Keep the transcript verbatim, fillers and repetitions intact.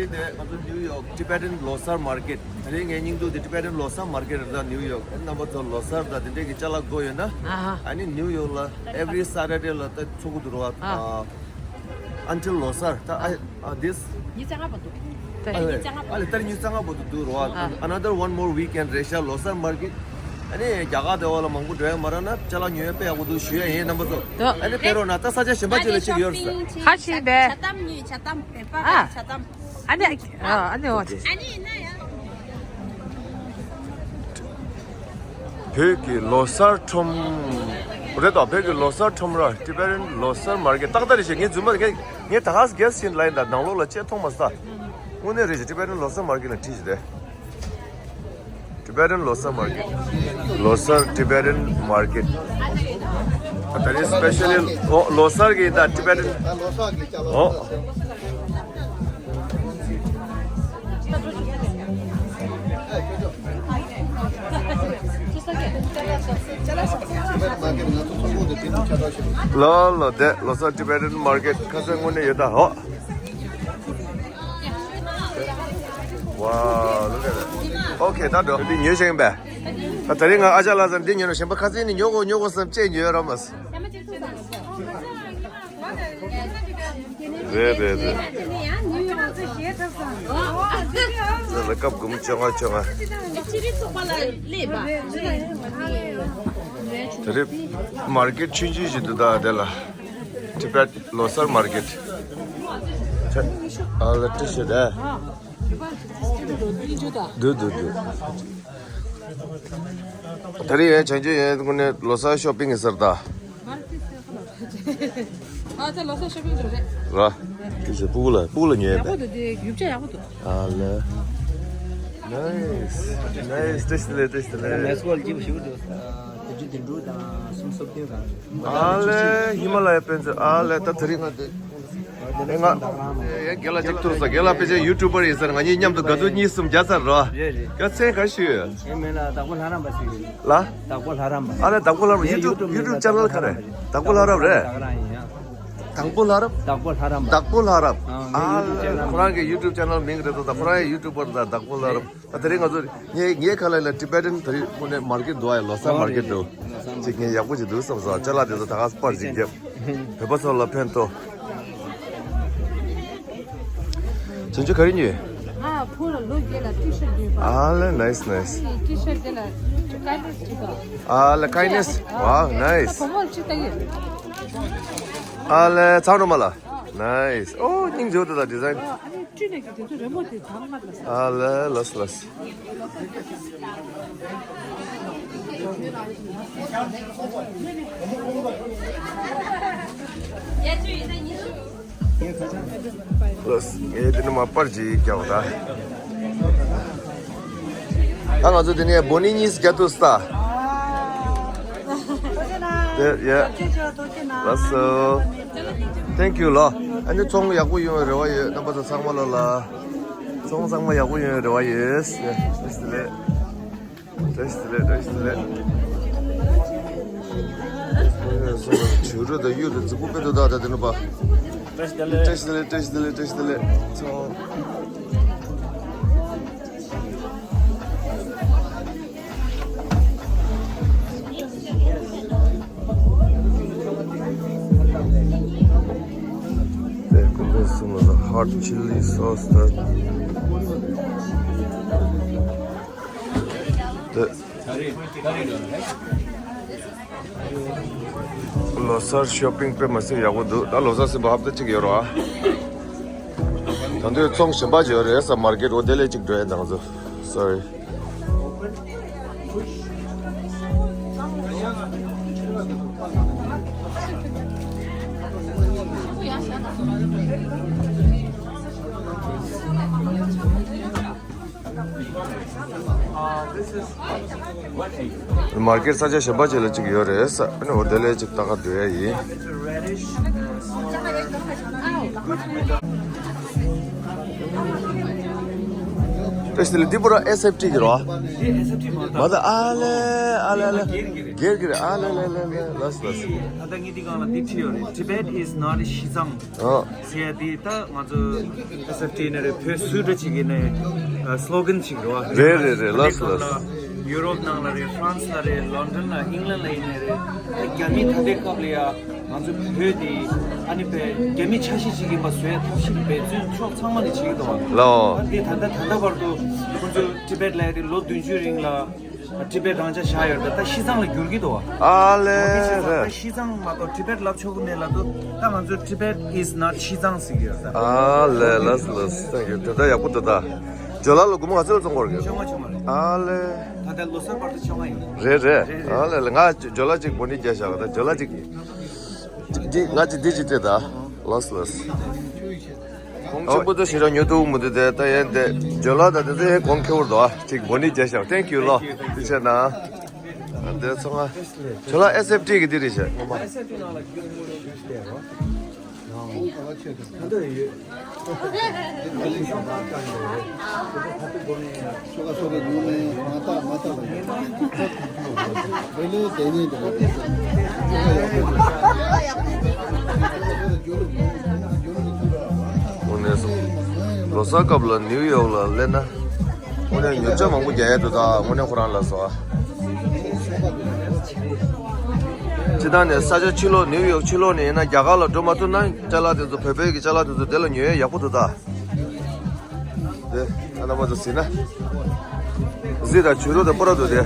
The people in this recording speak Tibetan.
དེ་ང་ཚོ་ནིའུ་ཡོག་Tibetan Losar Market། དེ་རིང་ངའི་སྙིང་སྡུག་དེ་Tibetan Losar Market་རེད། ད་ནིའུ་ཡོག་རྣམ་པ་ཚོ་ལོ་སར་དང་དེ་འདྲས་ཀྱི་ཅ་ལག་དགོས་ཡོད་ན། ཨ་ནི་ནིའུ་ཡོག་ལ་every Saturday་ལ་ད་ཚོགས་འདུ་རུ་བ། Until ལོ་སར་ད་ཨ་this ཉི་ཤུ་རྩ་ལྔ་བར་དུ། ཨ་ལེ་ཨ་ལེ་ད་ཉི་ཤུ་རྩ་ལྔ་བར་དུ་འདུག་རུ་བ། Another one more weekend་རེད་ཤག་ལོ་སར་མར་ཀེཊ། ཨ་ནི་རྒྱ་གར་དེ་བ་ལ་མང་པོ་འགྲོ་ཡ་མ་རག་ན་ཅ་ལག་ཉོ་ཡ་དཔེ་ཡག་པོ་འདུག་ཞུ་ཡ་ཡིན་རྣམ་པ་ཚོ། ཨ་ནི་ཕེབས་རོགས་གནང་། ད་ས་ཆ་གཞན་པ་ཅིག་ལ་ཅིག་ཡོད་རེད་ཟེར། ཁ་ཤས་པས། ཇ་དམ་ཉོས། ཇ་དམ་བོད་པ་ཨ་གི་ཇ་དམ། ཨ་ནི་ཨ་ནི་འོ། ཨ་ནི་ཡིན་ན་ཡང་། བོད་ཀྱི་ལོ་སར་ཁྲོམ་རེད་དོ། བོད་ཀྱི་ལོ་སར་ཁྲོམ་ར་Tibetan Losar Market་ཏག་ཏག་རེད་ཤག་ངས་རྫུན་མ་རེད། ངས་ངས་ད་ཧས་གེས་ཤིན་ལ་ཡིན་ད་ནང་ལོགས་ལ་ཆེད་མཐོང་མ་སོང་། དངོས་གནས་རེད་ཤག Tibetan Losar Market་ལ་བྲིས་ཤག་དེ། Tibetan Losar Market. Losar Tibetan Market. ད་རེས་specially་ཨོ་ལོ་སར་གྱི་ད་Tibetan་ཨོ། ལོ་ལོ་དེ་ལོ་སར་Tibetan Market་ཁ་སང་དངོས་གནས་ཡོད་ད་ཧོ། Wow, look at that. Okay, ད་འགྲོ། འདི་ཉོས་ཤེས་ཡིན་པས། ད་དེ་རིང་ང་ཨ་ཅག་ལགས་ཚང་འདི་ཉོས་ན་གཞན་པ་ཁ་སང་ནི་ཉོ་དགོས་ཉོ་དགོས་བསམ་ཅེས་ཉོས་རོགས་མ་སོང་། རེད་རེད་རེད། དེ་ལ་སྐབས་དགུ་མོ་བཅོ་ལྔ་བཅོ་ལྔ། དེ་རིང་མར་ཀེཊ་ཆུང་ཆུང་ཞིག་འདུག་ད་དེ་ལ། Tibet Losar Market། ཨ་ལ་ཏི་ཤི་ད། འདུག་འདུག་འདུག་ད་རེས་ཡང་བྱང་ཆུབ་ཡན་དངོས་གནས་ལོ་སར་ཤོ་པིང་གི་སར་ད། ཨ་ད་ལོ་སར་ཤོ་པིང་འགྲོ་རེད། ར། ཏི་ཤི་སྤུ་གུ་ལ་སྤུ་གུ་ལ་ཉོས་ཡག་པོ་པས། འདུག་དེ་རྒྱུ་ཆ་ཡག་པོ་འདུག་ཨ་ལེ། Nice, nice. བཀྲ་ཤིས་བདེ་ལེགས། བཀྲ་ཤིས་བདེ་ལེགས། མེ་སྐོལ་སྐྱིད་པོ་ཞིག་འདུག་དེ་བཅུ་དོན་དྲུག་དང་སུམ་སོ་བདུན་གང་། ཨ་ལེ་ཧི་མ་ལ་ཡ་དཔེ་མཛོད། ཨ་ལེ་ད་དེ་རིང་ང་དེ་ཨེ་ང་ཨེ་རྒན་ལགས་གཅིག་ཐུག་སོང་། རྒན་ལགས་དཔེ་ཆ་ཡུ་ཊུབ་པར་ཡིན་ཟེར། ང་གཉིས་མཉམ་དུ་དགའ་སྡུག་གཉིས་གསུམ་རྒྱག་ཚར་རོ། རེད་རེད། ཡ་མཚན་ག་རེ་ཞུ་ཡོད། ཨེ་མིང་ལ་བདག་པོ་ལྷ་རམས་པ་ཞུ་ཡོད། ལ། བདག་པོ་ལྷ་རམས་པ། ཨ་ལེ་བདག་པོ་ལྷ་རམས་པ། ཡུ་ཊུབ་ཡུ་ཊུབ་ཅེ་ནལ་ག་རེ། བདག་པོ་ལྷ་རམས་རེད། བདག་རང་ཡིན་ཡ། དང་པོ་ལྷ་རམས། དྭགས་པོ་ལྷ་རམས། དྭགས་པོ་ལྷ་རམས། ཨ་ལེ། ཁོ་རང་གི་ཡུ་ཊུབ་ཅེ་ནལ་མིང་རེད་དོ། ད་ཁོ་རང་ཡི་ཡུ་ཊུབ་པར་ད་དྭགས་པོ་ལྷ་རམས། ད་དེ་རིང་ང་ཚོ་ངའི་ངའི་ཁ་ལ་ལ་ཊི་བེ་ཊན་དེ་རིང་དངོས་གནས་མར་ཀེཊ་འདུག་ཨ། ལོ་སར་མར་ཀེཊ་འདུག་ཅིག་ངས་ཡག་པོ་ཅིག་འདུག་བསམ་སོང་། ཅ་ལག་དེ་ཚོ་ད་ག་པར་ཅིག་རྒྱབ། བོད་པ་ཚོ་ལ་ཕན་ཐོགས། བྱང་ཆུབ་ག་རེ་ཉོས། ཨ་ཕོ་ལ་ལོ་བརྒྱད་ལ་ཊི་ཤར་ཊི་ཉོས་པ། ཨ་ལེ་ནའི་སི་ནའི་སི། ཊི་ཤར་ཊི་དེ་ལ་ཀའི་ནེ་སི་ཊི་པ། ཨ་ལེ་ཀའི་ནེ་སི། ཝའོ་ནའི་སི། བུ་མོ་ལ་ཅིག་ལྟ་གི། ཨ་ལེ་ཚང་རུ་མ་ལ། ནའི་སི། ཨོ་སྙིང་རྗེ་པོ་འདུག་ད་ཌི་ཛའིན། ཨ་ནི་བཀྲུས་ནས་ཀྱི་དེ་ཚོ་རི་མོ་དེ་དྭངས་མ་ལ་ས། ཨ་ལེ་ལོས་ལོས། ལོས་ངས་དེ་ནི་མ་པར་ཅིག་རྒྱག་ད། ད་ང་ཚོ་དེ་ནས་བོ་ནི་གཉིས་རྒྱག་ཏུ་སྟ། ཡ་ཡ། ལགས་སོ། Thank you ལོ། ཨ་ནི་ཚོང་ཡག་པོ་ཡོང་བའི་རེ་བ་ཡོད། རྣམ་པ་ཚོ་ཚང་མ་ལོ་ལ། ཚོང་ཚང་མ་ཡག་པོ་ཡོང་བའི་རེ་བ་ཡོད། བཀྲ་ཤིས་བདེ་ལེགས། བཀྲ་ཤིས་བདེ་ལེགས། བཀྲ་ཤིས་བདེ་ལེགས། བྱུ་རུ་དང་གཡུ་རུ་རྫིག་པོ་དཔེ་འདུག་ད་ད་དེ་ནུ་པ། བཀྲ་ཤིས་བདེ་ལེགས། བཀྲ་ཤིས་བདེ་ལེགས། བཀྲ་ཤིས་བདེ་ལེགས། བཀྲ་ཤིས་བདེ་ལེགས། ཚོང་། དེ་ཀུན་དགའ་གསུམ་ལ་ཧོ་ཊི་ཆི་ལི་སོ་སི་དང་། དེ། ལོ་སར་ཤོ་པིང་དཔེ་མི་སྲིད་ཡག་པོ་འདུག་ད་ལོ་སར་ཟིན་པ་ཧབ་ཏ་གཅིག་ཡོད་རེད་བ། ད་དུང་ཚོང་གཞན་པ་ཅིག་ཡོད་རེད་ས། མར་ཀེཊ་འོ་དེ་ལས་གཅིག་འགྲོ་ཡ་འདང་ཚོ། Sorry. མར་ཀེཊ་ས་ཆ་གཞན་པ་ཅིག་ལ་གཅིག་ཡོད་རེད་ས། ཨ་ནི་འོ་དེ་ལས་གཅིག་ལྟ་ག་སྡོད་ཡ་ཡིན། བཀྲ་ཤིས་བདེ་ལེགས། འདི་པུ་ར་ཨེས་ཨེཕ་ཊི་གི་རོ། འདི་ཨེས་ཨེཕ་ཊི་མ་མ་ད་ཨ་ལེ་ཨ་ལེ་ཨ་ལེ། སྒེར་གྱི་རེད། སྒེར་གྱི་རེད། ཨ་ལེ་ལེ་ལེ་ལེ། ལགས་ལགས། ད་ལྟ་ངས་འདི་སྒང་ལ་འདི་བྲིས་ཡོད་རེད། Tibet is not ཤི་ཚང་། ཨོ། ཟེར་ཡ་འདི་ད་ང་ཚོ་ཨེས་ཨེཕ་ཊི་ནས་རེད། བོད་སུ་འདྲ་ཅིག་གི་ནས་སི་ལོ་གན་ཅིག་རེད་བ། རེད་རེད་རེད། ལགས་ལགས། ཡུ་རོབ་ནང་ལ་རེད། ཧྥ་རན་སི་ལ་རེད། ལོན་ཌོན་ལ། ཨིང་ལན་ལ་ཡིན་ནའི་རེད། ད་རྒྱ་མི་ད་ལྟའི་སྐབས་ལ་ཡ། ང་ཚོ་བོད་དེ་ཨ་ནི་བས་རྒྱ་མི་ཆ་ཤས་ཤིག་ཡིན་པ་བཟོ་ཡ་ཐབས་ཤེས་འབད་བརྩོན་ཕྱོགས་ཚང་མ་ནས་བྱེད་ཀྱི་འདུག་བ། ལའོ། ཨ་དེ་ད་ལྟ་ད་ལྟ་བར་དུ་ཁོང་ཚོས་ཊི་བེཊ་ལ་ཡ་དེ་ལོ་བདུན་ཅུའི་རིང་ལ་ཊི་བེཊ་རང་འཇགས་བཞག་ཡོད་རེད། ད་ཤི་ཚང་ལ་བསྒྱུར་གྱི་འདུག་བ། ཨ་ལེ་ད་ལེ། ཤི་ཚང་མ་གཏོགས་ཊི་བེཊ་ལབ་ཆོག་གི་མེད་ལབ་འདུག་ད་ང་ཚོས་Tibet is not ཤི་ཚང་ཟེར་གྱི་ཡོད་ད། ཨ་ལེ། ལགས་ལགས། ཐེང་ཀྱུ། དེ་ད་ཡག་པོ་འདུག་ད། ཇོ་ལ་ལ་སྒོར་མོ་ག་ཚོད་ལ་བཙོང་དགོས་རེད། བཅོ་ལྔ། བཅོ་ལྔ་རེད། ཨ་ལེ། ད་ལྟ་ལོ་གསར་བར་དུ་བཅོ་ལྔ་ཡིན། རེད་རེད། རེད་རེད། ཨ་ལེ་ལེ། ང་ཇོ་ལ་གཅིག་འབོ་ནི་རྒྱག་བཞག་ད་ཇོ་ལ་གཅིག་ཅིག་ཅིག་ང་ཅིག་འདི་ཅིག་སྟེར་ད། ལགས་ལགས། ཁོང་ཆེན་པོ་ད་ཞེ་དྲག་ཉོ་ཐུབ་མི་འདུག་དེ་ད་ཡན་དེ་ཇོ་ལ་ད་དེ་ཚོ་ཡན་གོང་ཁེ་བོར་འདུག་ཨ་ཅིག་འབོ་ནི་རྒྱག་བཞག་ཐེང་ཀྱུ་ལོ། འདི་བྱས་ན། འདི་ཚོ་ང་ཇོ་ལ་ཨེས་ཨེཕ་ཊི་གི་འདི་རེད་བྱས། དངོས་གནས་སོ། ལོ་གསར་སྐབས་ལ་ནིའུ་ཡོག་ལ་སླེབས་ན། དངོས་གནས་ཉོ་ཆ་མང་པོ་རྒྱག་ཡ་འདུག་ད་དངོས་གནས་ཁོ་རང་ལ་སོ། སྤྱིར་བཏང་ནས་ས་ཆ་ཕྱི་ལོགས་ནིའུ་ཡོག་ཕྱི་ལོགས་ནས་ཡིན་ན། རྒྱ་གར་ལ་འགྲོ་མ་ཐུབ་ན་ཅ་ལག་དེ་ཚོ། བོད་པའི་གི་ཅ་ལག་དེ་ཚོ་དེ་ལ་ཉོ་ཡ་ཡག་པོ་འདུག་ད། དེ་ཨ་ན་མ་ཚོ་ཟིན་ན། གཟི་དང་བྱུ་རུ་དང་སྤོ་ར་འདུག་དེ།